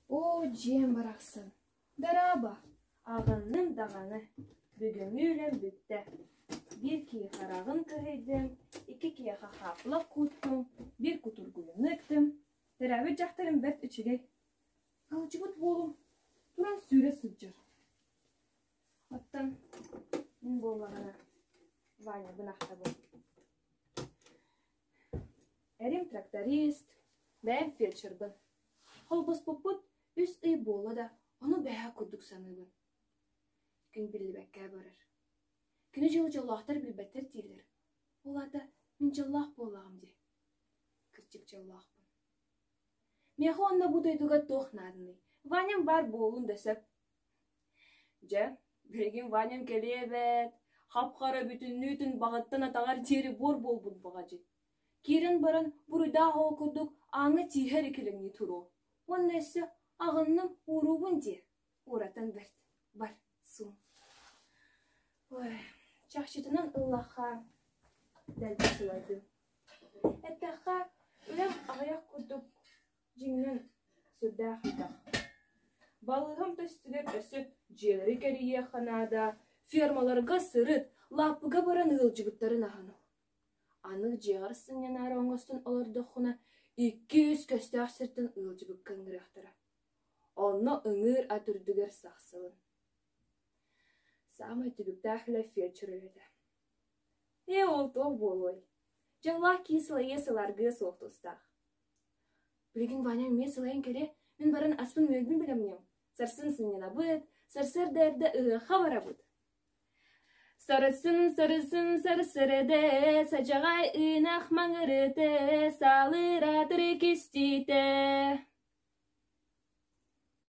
Оо, дьиэм барахсан, дорообо, аҕынным даҕаны, бүгүҥҥү үлэм бүттэ. Биир киһи хараҕын кыһыйдым, икки киһиэхэ хааппыла кууттум, биир кутургуйаны ыктым. Төрөөбүт дьахтарым бэрт үчүгэй. Ыалдьыбыт уолум туран сүүрэ сылдьар. Оттон мин буоллаҕына Ванябын ахтабын. Эрим тракторист, бэйэм фельдшербын. Холбоспуппут үс ый буолла да, ону бэһээ курдук саныыбын. Күн биллибэккэ барар. Күнү-дьылы дьоллоохтор билбэттэр дииллэр. Ол аата мин дьоллоох буоллаҕым дии. Кырдьык дьоллоохпун. Миэхэ уонна бу дойдуга туох нааданый? Ваням баар буолуон да сөп. Дьэ, билигин Ваням кэлиэ эбээт, хап-хара бүтүннүүтүн баҕыттан атаҕар диэри буор буолбут баҕадьы. Киирэн баран буруйдаах оҕо курдук ааҥҥа тииһэ эрэ килэҥнии туруо. Уонна өссө аҕынным, ууруубун диэ. Ууратан бэрт, бар, суун. Ой, чахчытынан ыллахха, дэлби сылайдым. Эттэххэ, үлэм аҕыйах курдук дьиҥинэн сүрдээх элбэх. Балыыһам төстүгэр өссө дьиэлэри кэрийиэххэ наада, фермаларга сырыт, лааппыга баран ыалдьыбыттарын аһын. Аны дьиэҕэр сынньанаары оҥостон олордоххуна, икки-үс көстөөх сиртэн ыалдьыбыкка ыҥырыахтара. Онно ыҥыыр ат үрдүгэр сахсылын. Саамай түбүктээх үлэ фельдшер үлэтэ. Ээ, ол туох буолуой? Дьоллоох киһи сылайыа сылааргыа суох тустаах. Билигин Ваня эмиэ сылайан кэлиэ, мин баран аспын-үөлбүн бэлэмниэм. Сарсын сынньанабыт, сарсыарда эрдэ ыһыахха барабыт. Сарсын, сарсын, сарсырдэ, садьаҕай ынах маҥырыты, саалыыратыр кистиитэ.